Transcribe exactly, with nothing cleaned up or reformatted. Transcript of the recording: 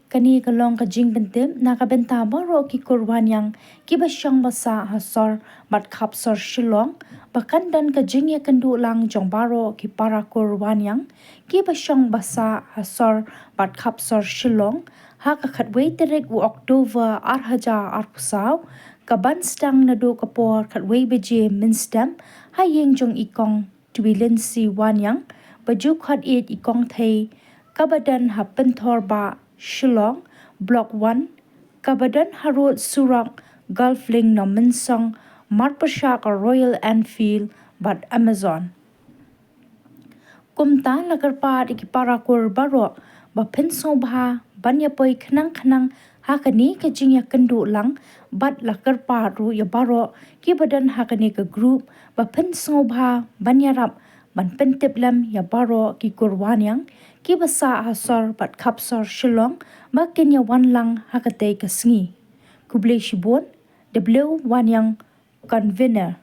Kane ka long ka jingpyntip na ka bynta baroh ki kur waniang kiba shong ba sah ha sor bad khap sor Shillong, ba kan don ka jingïakynduh lang jong baroh ki para kur waniang kiba shong ba sah ha sor bad khap sor Shillong, ha ka khatwei tarik u October ar hajar arphew saw, ka ban sdang naduh ka por khatwei baje mynstep, ha ïing jong i Kong Twilinsi Waniang, ba ju khot ïeit i Kong Thei, kaba don ha Pynthor Bah, Shillong, Block one, kaba don harud surok Golf Link Nongmynsong, marpyrshah ka Royal Enfield bad Amazon. Kumta la kyrpad ïa ki para kur baroh ba pynsngewbha ban ïa poi khnang khnang ha kane ka jingïakynduh lang, bad la kyrpad ruh ïa baroh kiba don ha kane ka group ba pynsngewbha ban ïarap ban pyntip lem ïa baroh ki kur waniang kiba sah ha sor bad khap sor Shillong ba kin ïa wan lang ha katei ka sngi. Khublei shibun. W Waniang, Convener.